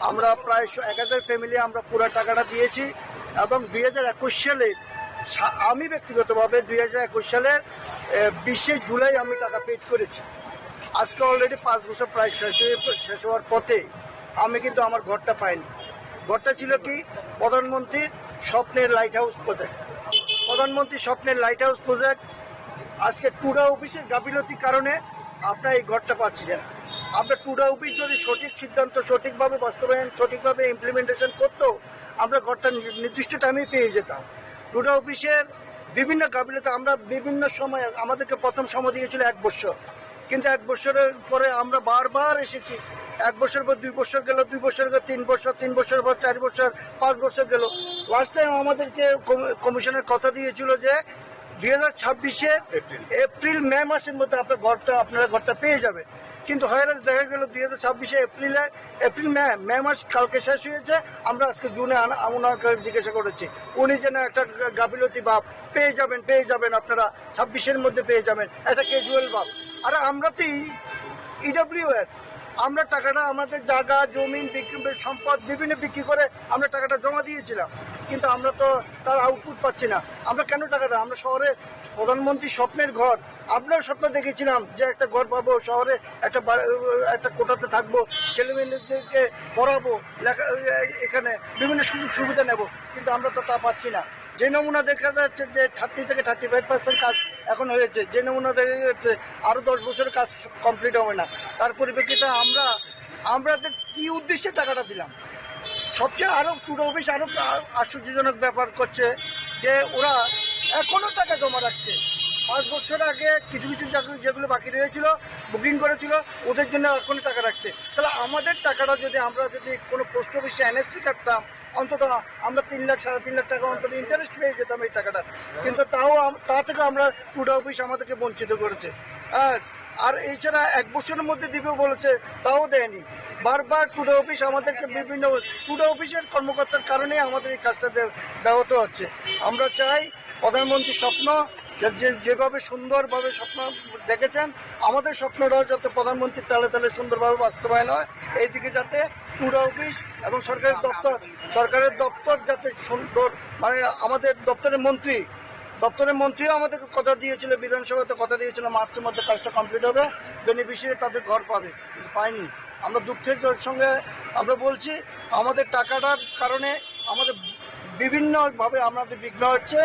আমরা প্রায় স-, এক হাজার ফ্যামিলি আমরা পুরো টাকাটা দিয়েছি। এবং দুই হাজার একুশ সালে সা-, আমি ব্যক্তিগতভাবে দুই হাজার একুশ সালের, আহ, বিশে জুলাই আমি টাকা পেড করেছি। আজকে অলরেডি পাঁচ বছর প্রায় শেষ হয়ে, শেষ হওয়ার পথে। আমি কিন্তু আমার ঘরটা পাইনি। ঘরটা ছিল কি? প্রধানমন্ত্রীর স্বপ্নের লাইট হাউস প্রজেক্ট। প্রধানমন্ত্রীর স্বপ্নের লাইট হাউস প্রজেক্ট আজকে টুডা অফিসের গাফিলতির কারণে আপনারা এই ঘরটা পাচ্ছেন না। আপনার টুডা অফিস যদি সঠিক সিদ্ধান্ত, সঠিকভাবে বাস্তবায়ন, সঠিকভাবে ইমপ্লিমেন্টেশন করতো, আমরা ঘরটা নি-, নির্দিষ্ট টাইমেই পেয়ে যেতাম। টুডা অফিসের বিভিন্ন গাফিলতি, আমরা বিভিন্ন সময়, আমাদেরকে প্রথম সময় দিয়েছিল এক বছর, কিন্তু এক বছরের পরে আমরা বারবার এসেছি। এক বছর পর দুই বছর গেল, দুই বছর গেল তিন বছর, তিন বছর পর চার বছর, পাঁচ বছর গেল। লাস্ট টাইম আমাদেরকে কমি-, কমিশনার কথা দিয়েছিল যে দুই হাজার ছাব্বিশের এপ্রিল। এপ্রিল মে মাসের মধ্যে আপনার ঘরটা, আপনারা ঘরটা পেয়ে যাবেন। কিন্তু হয়রান দেখা গেল দুই হাজার ছাব্বিশে এপ্রিলে, এপ্রিল মে, মে মাস কালকে শেষ হয়েছে, আমরা আজকে জুনে আনা-, ওনাকে জিজ্ঞাসা করেছি, উনি যেন একটা গাফিলতি ভাব, পেয়ে যাবেন, পেয়ে যাবেন, আপনারা ছাব্বিশের মধ্যে পেয়ে যাবেন, একটা ক্যাজুয়াল ভাব। আর আমরা তো ইডব্লিউএস, আমরা টাকাটা, আমাদের জায়গা, জমি, বিক্রি, সম্পদ বিভিন্ন বিক্রি করে আমরা টাকাটা জমা দিয়েছিলাম, কিন্তু আমরা তো তার আউটপুট পাচ্ছি না। আমরা কেন টাকাটা, আমরা শহরে প্রধানমন্ত্রীর স্বপ্নের ঘর, আমরাও স্বপ্ন দেখেছিলাম যে একটা ঘর পাবো শহরে, একটা বা-, একটা কোঠাতে থাকবো, ছেলে মেয়েদেরকে পড়াবো, লেখা, এখানে বিভিন্ন সুযোগ সুবিধা নেব, কিন্তু আমরা তো তা পাচ্ছি না। যে নমুনা দেখা যাচ্ছে যে থার্টি থেকে থার্টি ফাইভ পার্সেন্ট কাজ এখন হয়েছে, যে নমুনা দেখা যাচ্ছে আরো দশ বছরের কাজ কমপ্লিট হবে না। তার পরিপ্রেক্ষিতে আমরা, আমরা যে কি উদ্দেশ্যে টাকাটা দিলাম, সবচেয়ে আরো টুডা অফিস আরো আ-, আশ্চর্যজনক ব্যাপার করছে যে ওরা এখনো টাকা জমা রাখছে। পাঁচ বছর আগে কিছু কিছু জায়গা যেগুলো বাকি রয়েছিল, বুকিং করেছিল, ওদের জন্য এখনো টাকা রাখছে। তাহলে আমাদের টাকাটা যদি, আমরা যদি কোনো পোস্ট অফিসে এনএসসি কাটতাম, অন্তত আমরা তিন লাখ, সাড়ে তিন লাখ টাকা অন্তত ইন্টারেস্ট পেয়ে যেতাম এই টাকাটা। কিন্তু তাও আম-, তা থেকে আমরা টুডা অফিস আমাদেরকে বঞ্চিত করেছে। আর, আর এছাড়া এক বছরের মধ্যে দিবে বলেছে, তাও দেয়নি। বারবার টুডা অফিস আমাদেরকে বিভিন্ন, টুডা অফিসের কর্মকর্তার কারণেই আমাদের এই কাজটা দে-, ব্যাহত হচ্ছে। আমরা চাই প্রধানমন্ত্রীর স্বপ্ন, যে, যে, যেভাবে সুন্দরভাবে স্বপ্ন দেখেছেন, আমাদের স্বপ্নটাও যাতে প্রধানমন্ত্রীর তালে তালে সুন্দরভাবে বাস্তবায়ন হয়, এই দিকে যাতে টুডা অফিস এবং সরকারের দপ্তর, সরকারের দপ্তর যাতে সুন্দর, মানে, আমাদের দপ্তরের মন্ত্রী, দপ্তরের মন্ত্রীও আমাদেরকে কথা দিয়েছিল, বিধানসভাতে কথা দিয়েছিল, মার্চের মধ্যে কাজটা কমপ্লিট হবে, বেনিফিশিয়ারি তাদের ঘর পাবে, কিন্তু পায়নি। আমরা দুঃখের জ-, সঙ্গে আমরা বলছি, আমাদের টাকাটার কারণে আমাদের বিভিন্নভাবে আমাদের বিঘ্ন হচ্ছে,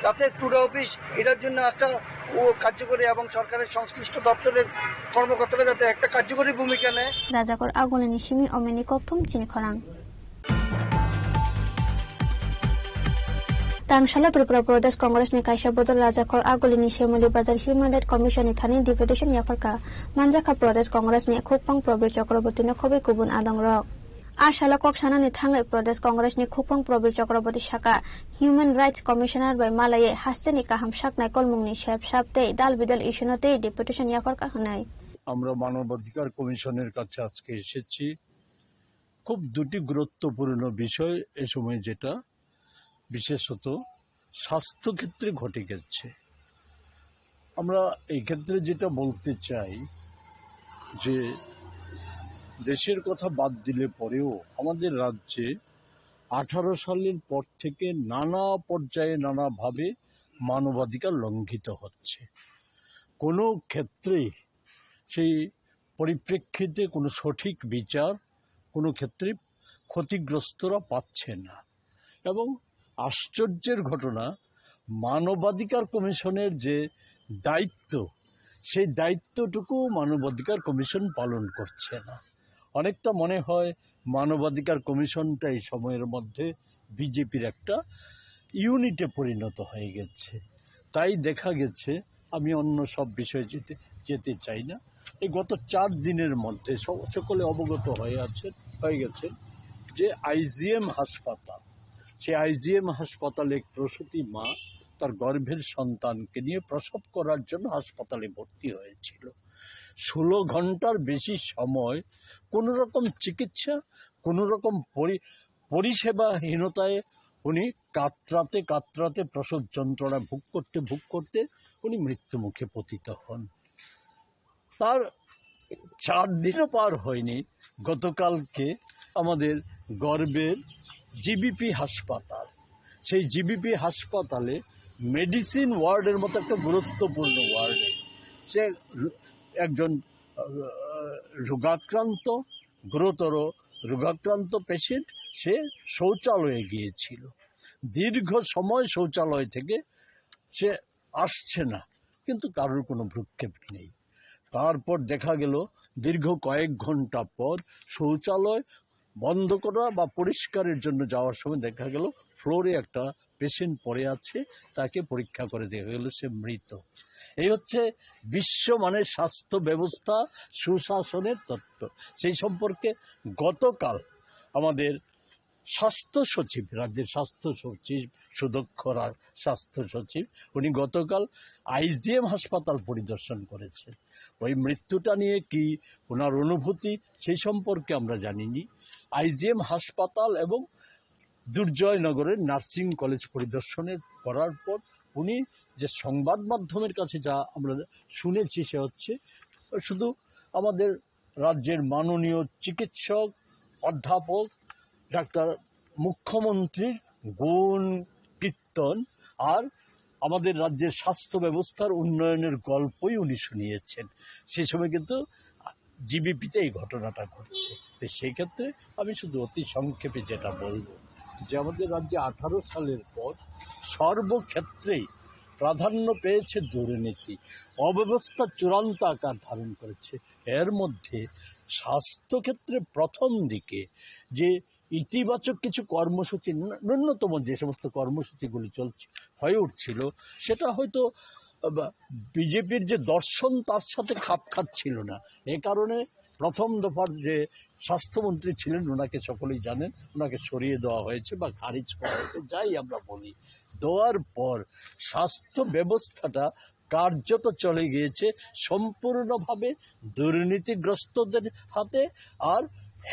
যাতে টুডে অফিস এটার জন্য একটা ও কার্যকরী এবং সরকারের সংশ্লিষ্ট দপ্তরের কর্মকর্তারা যাতে একটা কার্যকরী ভূমিকা নেয়। Rajakor agulini simi omeni kokthum chini khorang. Tangshalo Tripura Pradesh Congress ni kaisa bodol Rajakor agulini Shemuli Bazar Human Rights Commission ni thani deputation yapharkha. Manjakha Pradesh Congress ni khukpang Probir Chakraborty no khobwi kubun adongrok. A salo kok sanani thangwi Pradesh Congress ni khukpang Probir Chakraborty saka, Human Rights Commissioner bai malaiwi hasteni kaham saknai kolmungni sep sap tei dal bidal issue no tei deputation yapharkha hwnwi. আমরা মানবাধিকার কমিশনের কাছে আজকে এসেছি। খুব দুটি গুরুত্বপূর্ণ বিষয় এ সময়, যেটা বিশেষত স্বাস্থ্যক্ষেত্রে ঘটে গেছে। আমরা এই ক্ষেত্রে যেটা বলতে চাই যে দেশের কথা বাদ দিলে পরেও আমাদের রাজ্যে আঠারো সালের পর থেকে নানা পর্যায়ে নানাভাবে মানবাধিকার লঙ্ঘিত হচ্ছে। কোনো ক্ষেত্রেই সেই পরিপ্রেক্ষিতে কোনো সঠিক বিচার কোনো ক্ষেত্রে ক্ষতিগ্রস্তরা পাচ্ছে না। এবং আশ্চর্যের ঘটনা, মানবাধিকার কমিশনের যে দায়িত্ব, সেই দায়িত্বটুকু মানবাধিকার কমিশন পালন করছে না। অনেকটা মনে হয় মানবাধিকার কমিশনটা এই সময়ের মধ্যে বিজেপির একটা ইউনিটে পরিণত হয়ে গেছে। তাই দেখা গেছে, আমি অন্য সব বিষয়ে যেতে, যেতে চাই না। এই গত চার দিনের মধ্যে স-, সকলে অবগত হয়ে আছেন, হয়ে গেছেন যে আইজিএম হাসপাতাল, সেই আইজিএম হাসপাতালে এক প্রসূতি মা তার গর্ভের সন্তানকে নিয়ে প্রসব করার জন্য হাসপাতালে ভর্তি হয়েছিল। ষোলো ঘন্টার বেশি সময় কোনো রকম চিকিৎসা, কোনো রকম পরি-, পরিষেবাহীনতায় উনি কাতরাতে কাতরাতে প্রসব যন্ত্রণা ভোগ করতে ভোগ করতে উনি মৃত্যুমুখে পতিত হন। তার চার দিনও পার হয়নি, গতকালকে আমাদের গর্বের জিবিপি হাসপাতাল, সেই জিবিপি হাসপাতালে মেডিসিন ওয়ার্ডের মতো একটা গুরুত্বপূর্ণ ওয়ার্ডে সে একজন, আহ, রোগাক্রান্ত, গুরুতর রোগাক্রান্ত পেশেন্ট, সে শৌচালয়ে গিয়েছিল। দীর্ঘ সময় শৌচালয় থেকে সে আসছে না, কিন্তু কারোর কোনো ভ্রূক্ষেপ নেই। তারপর দেখা গেল দীর্ঘ কয়েক ঘন্টা পর শৌচালয় বন্ধ করা বা পরিষ্কারের জন্য যাওয়ার সময় দেখা গেল ফ্লোরে একটা পেশেন্ট পড়ে আছে, তাকে পরীক্ষা করে দেখা গেল সে মৃত। এই হচ্ছে বিশ্বমানের স্বাস্থ্য ব্যবস্থা, সুশাসনের তত্ত্ব। সেই সম্পর্কে গতকাল আমাদের স্বাস্থ্য সচিব, রাজ্যের স্বাস্থ্য সচিব, সুদক্ষ রা-, স্বাস্থ্য সচিব, উনি গতকাল আইজিএম হাসপাতাল পরিদর্শন করেছেন। ওই মৃত্যুটা নিয়ে কি ওনার অনুভূতি, সেই সম্পর্কে আমরা জানিনি। আইজিএম হাসপাতাল এবং দুর্জয়নগরের নার্সিং কলেজ পরিদর্শনের করার পর উনি যে সংবাদ মাধ্যমের কাছে যা আমরা শুনেছি, সে হচ্ছে শুধু আমাদের রাজ্যের মাননীয় চিকিৎসক, অধ্যাপক, ডাক্তার, মুখ্যমন্ত্রীর গুণ কীর্তন আর আমাদের রাজ্যের স্বাস্থ্য ব্যবস্থার উন্নয়নের গল্পই উনি শুনিয়েছেন। সেই সময় কিন্তু জিবিপিতে এই ঘটনাটা ঘটছে। তো সেই ক্ষেত্রে আমি শুধু অতি সংক্ষেপে যেটা বলবো, যে আমাদের রাজ্যে আঠারো সালের পর সর্বক্ষেত্রেই প্রাধান্য পেয়েছে দুর্নীতি, অব্যবস্থা চূড়ান্ত আকার ধারণ করেছে। এর মধ্যে স্বাস্থ্যক্ষেত্রে প্রথম দিকে যে ইতিবাচক কিছু কর্মসূচি, ন-, ন্যূনতম যে সমস্ত কর্মসূচিগুলি চলছে, হয়ে উঠছিল, সেটা হয়তো, আহ, বা-, বিজেপির যে দর্শন, তার সাথে খাপ খাচ্ছিল না। এ কারণে প্রথম দফার যে স্বাস্থ্যমন্ত্রী ছিলেন, ওনাকে সকলেই জানেন, ওনাকে সরিয়ে দেওয়া হয়েছে বা খারিজ করা হয়েছে, যাই আমরা বলি। দেওয়ার পর স্বাস্থ্য ব্যবস্থাটা কার্যত চলে গিয়েছে সম্পূর্ণভাবে দুর্নীতিগ্রস্তদের হাতে আর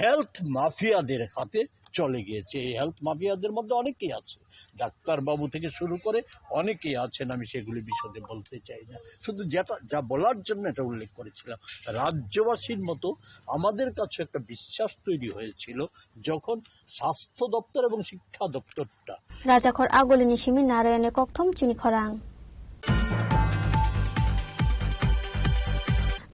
হেলথ মাফিয়াদের হাতে চলে গিয়েছে। এই হেলথ মাফিয়াদের মধ্যে অনেকেই আছে, ডাক্তারবাবু থেকে শুরু করে অনেকেই আছেন, আমি সেগুলি বিশদে বলতে চাই না। শুধু যেটা, যা বলার জন্য এটা উল্লেখ করেছিলাম, রাজ্যবাসীর মতো আমাদের কাছে একটা বিশ্বাস তৈরি হয়েছিল যখন স্বাস্থ্য দপ্তর এবং শিক্ষা দপ্তরটা Rajakhor agulini simi Narayani kokthum chini khorang.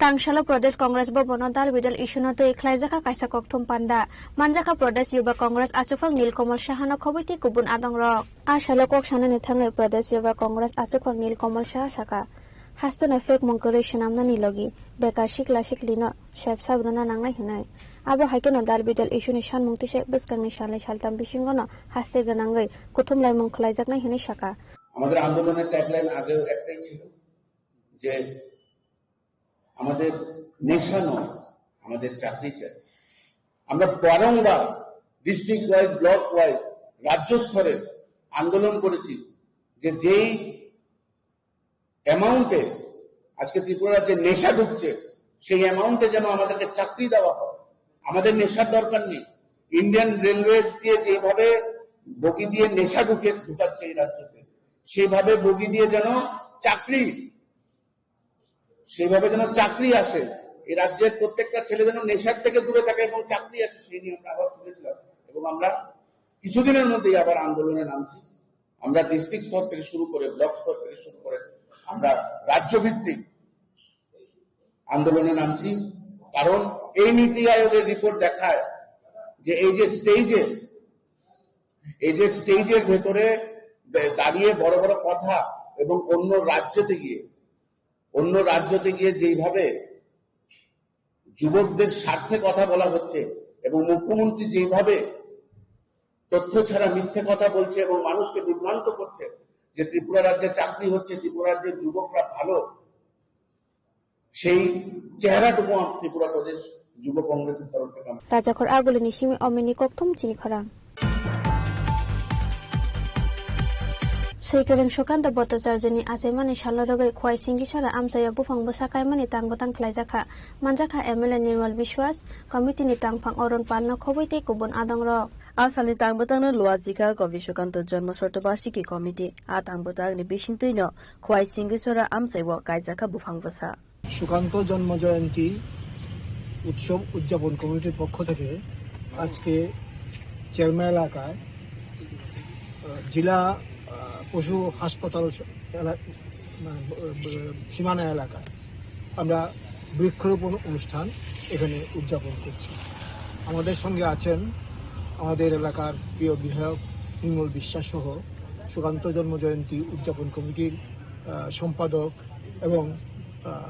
Tangsalo Pradesh Congress Bhavan o dal bidal issue no twi khlaijakha kaisa kokthum panda. Manjakha Pradesh Yuva Congress achukphang Nilkamal Saha no khobwi tei kubun adongrok. A salo kok sanani thangwi Pradesh Yuva Congress achukphang Nilkamal Saha sakha, hasteno phekmung kwrwi swnamnani logi bekar sikla siklino sep sap rwna nangnai hwnwi. Abo hai kheno dal bidal issue ni sanmung tisa bwskangni salnwi saltham bisingono haste gwnangwi kuthum laimung khlaijaknai hwnwi sakha. আমাদের আন্দোলনের ট্যাগলাইন আগেও একটাই ছিল যে আমাদের নেশা নয়, আমাদের চাকরি চাই। আমরা বারংবার ডিস্ট্রিক্ট ওয়াইজ, ব্লক ওয়াইজ, রাজ্য স্তরে আন্দোলন করেছি যে যেই অ্যামাউন্টে আজকে ত্রিপুরা রাজ্যে নেশা ঢুকছে, সেই অ্যামাউন্টে যেন আমাদেরকে চাকরি দেওয়া হয়। আমাদের নেশার দরকার নেই। ইন্ডিয়ান রেলওয়ে দিয়ে যেভাবে বগি দিয়ে নেশা ঢুকে ঢুকাচ্ছে এই রাজ্যতে, সেইভাবে বগি দিয়ে যেন চাকরি, সেইভাবে যেন চাকরি আসে। এই রাজ্যের প্রত্যেকটা ছেলে যেন নেশার থেকে দূরে থাকে এবং চাকরি আসে, সেই নিয়ে আমরা আবার তুলেছিলাম। এবং আমরা কিছুদিনের মধ্যেই আবার আন্দোলনে নামছি। আমরা ডিস্ট্রিক্ট স্তর থেকে শুরু করে, ব্লক স্তর থেকে শুরু করে আমরা রাজ্যভিত্তিক আন্দোলনে নামছি। কারণ এই নীতি আয়োগের রিপোর্ট দেখায় যে এই যে স্টেজে, এই যে স্টেজের ভেতরে দে- দাঁড়িয়ে বড় বড় কথা এবং অন্য রাজ্যতে গিয়ে, অন্য রাজ্যতে গিয়ে যেইভাবে যুবকদের স্বার্থে কথা বলা হচ্ছে এবং মুখ্যমন্ত্রী যেইভাবে তথ্য ছাড়া মিথ্যে কথা বলছে এবং মানুষকে বিভ্রান্ত করছে যে ত্রিপুরা রাজ্যে চাকরি হচ্ছে, ত্রিপুরা রাজ্যের যুবকরা ভালো, সেই চেহারাটুকু আম- ত্রিপুরা প্রদেশ যুব কংগ্রেসের তরফ থেকে আমরা Rajakhor agulini simi omini kokthum chini khorang. Swikwrwng Sukanta Bhattacharjani achaimani salno rwgwi Khowai Singisora amchaio buphang bwsa kaimani tang bwtang khlaijakha. Manjakha M L A Nirmal Biswas, committee ni tangphang Arun Palno khobwi tei kubun adongrok. A salni tang bwtangno luajikha Kavi Sukanto Janma Shotobashiki Committee. A tang bwtangni bisingtwino Khowai Singisora amchaio kaijakha buphang bwsa. Sukanta জন্ম জয়ন্তী উৎসব উদযাপন কমিটির পক্ষ থেকে আজকে চেরমা এলাকায়, আহ, জেলা, আহ, পশু হাসপাতাল এলা-, মানে, আহ, সীমানা এলাকায় আমরা বৃক্ষরোপণ অনুষ্ঠান এখানে উদযাপন করছি। আমাদের সঙ্গে আছেন আমাদের এলাকার প্রিয় বিধায়ক নির্মল বিশ্বাস সহ সুকান্ত জন্ম জয়ন্তী উদযাপন কমিটির, আহ, সম্পাদক এবং, আহ,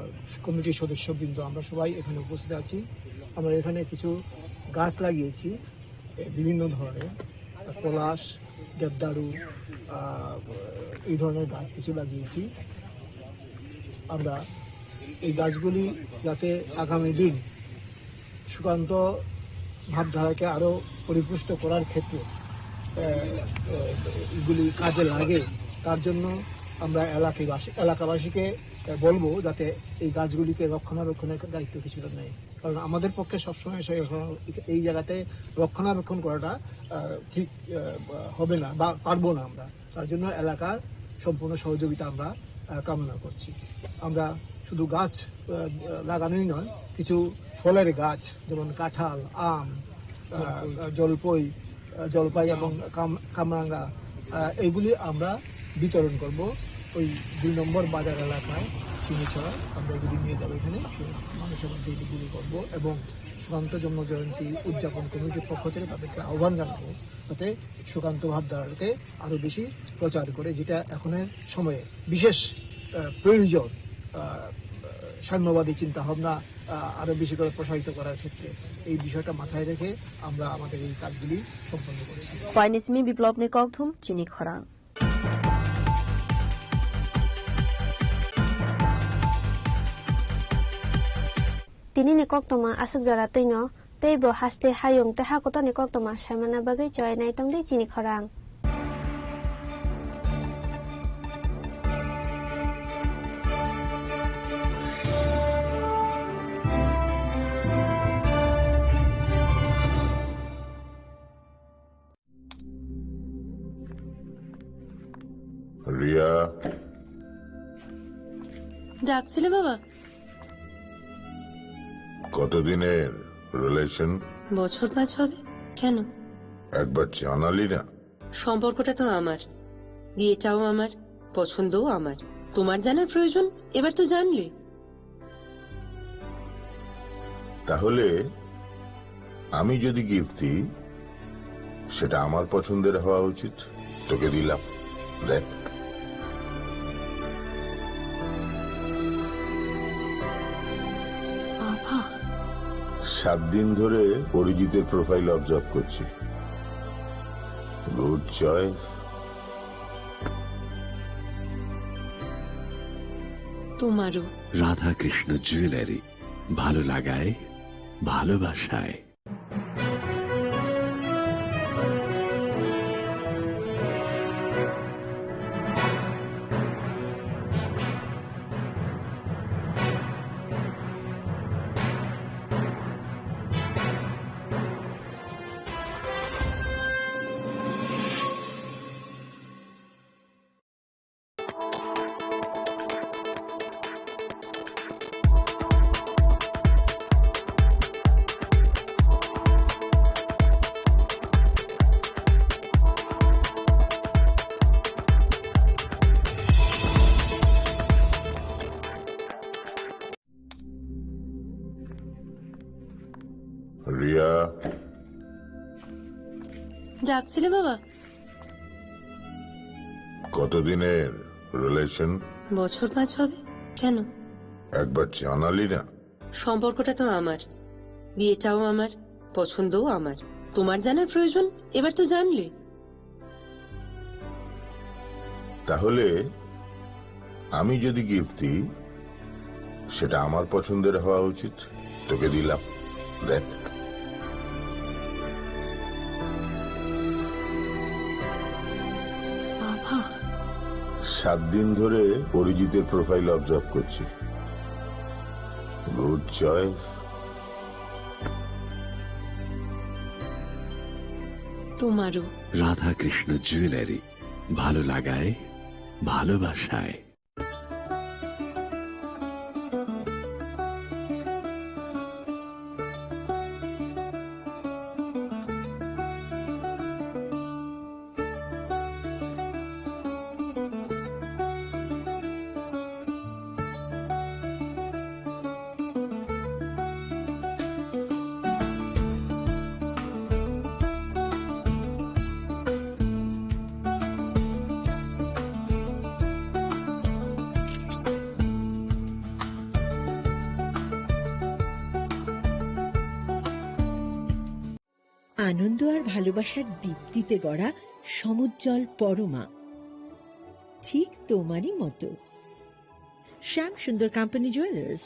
কমিটির সদস্যবৃন্দ, আমরা সবাই এখানে উপস্থিত আছি। আমরা এখানে কিছু গাছ লাগিয়েছি, এ, বিভিন্ন ধরনের পলাশ, দেবদারু, আহ, এই ধরনের গাছ কিছু লাগিয়েছি। আমরা এই গাছগুলি যাতে আগামী দিন সুকান্ত ভাবধারাকে আরো পরিপুষ্ট করার ক্ষেত্রে, আহ, আহ, এগুলি কাজে লাগে, তার জন্য আমরা এলাকাবাসী, এলাকাবাসীকে, আহ, বলবো যাতে এই গাছগুলিকে রক্ষণাবেক্ষণের দায়িত্ব কিছুটা নেয়। কারণ আমাদের পক্ষে সবসময় সেই, এই জায়গাতে রক্ষণাবেক্ষণ করাটা, আহ, ঠিক, আহ, হবে না বা পারবো না আমরা। তার জন্য এলাকার সম্পূর্ণ সহযোগিতা আমরা, আহ, কামনা করছি। আমরা শুধু গাছ, আহ, লাগানোই নয়, কিছু ফলের গাছ যেমন কাঁঠাল, আম, আহ, জলপই, আহ, জলপাই এবং কাম-, কামরাঙ্গা, আহ, এগুলি আমরা বিতরণ করব। ওই দুই নম্বর বাজার এলাকায় চিনিছড়া আমরা এগুলি নিয়ে যাবো এখানে, মানুষের মধ্যে এগুলি করব এবং সুকান্ত জন্ম জয়ন্তী উদযাপন কমিটির পক্ষ থেকে তাদেরকে আহ্বান জানাবো, যাতে সুকান্ত ভাবধারাকে আরো বেশি প্রচার করে, যেটা এখনের সময়ে বিশেষ, আহ, প্রয়োজন। আহ, সাম্যবাদী চিন্তা ভাবনা, আহ, আরো বেশি করে প্রসারিত করার ক্ষেত্রে এই বিষয়টা মাথায় রেখে আমরা আমাদের এই কাজগুলি সম্পন্ন করছি। Khowai ni simi Biplobni kokthum chini khorang. Tini ni koktoma aswk jora twino, tei bo haste hayung tei hakotorni koktoma saimana bagwi chowai nai tongdi chini khorang. Riya. ডাকছিলে বাবা? কতদিনের রিলেশন? বছর পাঁচ হবে। কেন? একবার জানালি না। সম্পর্কটা তো আমার, বিয়েটাও আমার, পছন্দও আমার। তোমার জানার প্রয়োজন? এবার তো জানলে। তাহলে আমি যদি গিফট দিই, সেটা আমার পছন্দের হওয়া উচিত। তোকে দিলাম, দেখ। বাবা। সাত দিন ধরে অরিজিতের প্রোফাইল অবজার্ভ করছি। Good choice. তোমারও। রাধাকৃষ্ণ জুয়েলারি, ভালো লাগায়, ভালোবাসায়। রিয়া। ডাকছিলে বাবা? কতদিনের রিলেশন? বছর পাঁচ হবে। কেন? একবার জানালি না। সম্পর্কটা তো আমার, বিয়েটাও আমার, পছন্দও আমার। তোমার জানার প্রয়োজন? এবার তো জানলে। তাহলে আমি যদি গিফট দিই, সেটা আমার পছন্দের হওয়া উচিত। তোকে দিলাম, দেখ। বাবা। সাত দিন ধরে অরিজিতের প্রোফাইল অবজার্ভ করছি। Good choice. তোমারও। রাধাকৃষ্ণ জুয়েলারি, ভালো লাগায়, ভালোবাসায়। আনন্দ আর ভালোবাসার দীপ্তিতে গড়া সমুজ্জ্বল পরমা, ঠিক তোমারই মতো। শ্যাম সুন্দর কোম্পানি জুয়েলার্স।